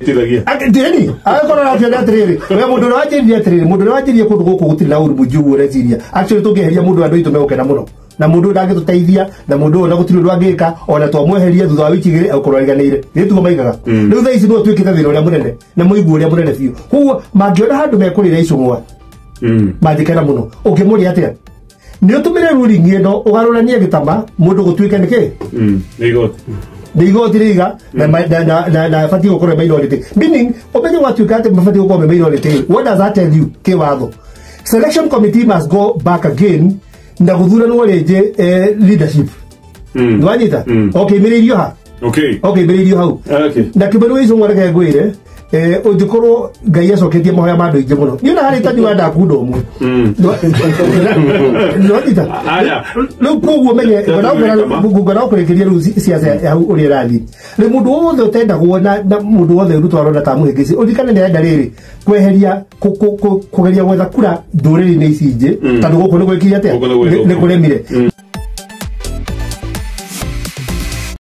Tithagia. Ndĩni agĩkorwo arakĩona atĩrĩrĩ, we mũndũ ũrĩa wanjĩrire atĩrĩrĩ, mũndũ ũrĩa wanjĩrire kũndũ gũkũ gũtirĩ na ũru mũingĩ ũguo ũreciria. Actually tũngĩeheria mũndũ, andũ aitũ megũkena mũno, na mũndũ ũyũ ndangĩtũteithia, na mũndũ ũyũ na gũtirĩ ũndũ angĩka. Ona twamweheria, thutha wa wiki 2 egũkorwo ariganĩire. Gĩtugo maigaga rĩu thaa ici nĩwe ũtuĩkĩte thĩna ũrĩa mũnene na mũigua ũrĩa mũnene biũ. Koguo mangĩona handũ mekũrĩra icũng'wa, mangĩkena mũno. Ũngĩmũrĩa atĩa? Nĩ ũtũmĩre ruling ĩno ũgarũranie gĩtama mũndũ gũtuĩke nĩkĩ. Nĩ igoti. Nĩ igoti rĩiga na batiĩ gũkorwo minority, meaning ũmenye gwatuĩka atĩ mabatiĩ gũkorwo me minority. What does that tell you? Kĩwatho, selection committee must go back again na gũthuranwo rĩngĩ, leadership. Nĩwanyita? Okay, mĩrĩirio ha? Okay, mĩrĩirio hau. Na kĩmwe wĩ icũng'wa, reke ngwĩre, ũngĩkorwo Ngai acoketie mahoya ma andũ aingĩ mũno, niĩ na harĩ tani wa ndakunda ũmwe. Nĩwanyita? Aya. Rĩu koguo menye ngwenda gũkũrĩkĩria rĩu ciaca ya hau ũrĩa ĩrathiĩ. Rĩu mũndũ wothe ũtendagwo na mũndũ wothe Ruto arona ta mũhĩngĩci, ũririkane nĩ arenda rĩrĩ kweheria kũgeria gwetha kura ndũrĩrĩ-inĩ ici ingĩ, tondũ gũkũ nĩ gwĩkire atĩa? Gũkũ nĩ gwĩthũku. Nĩ kũremire.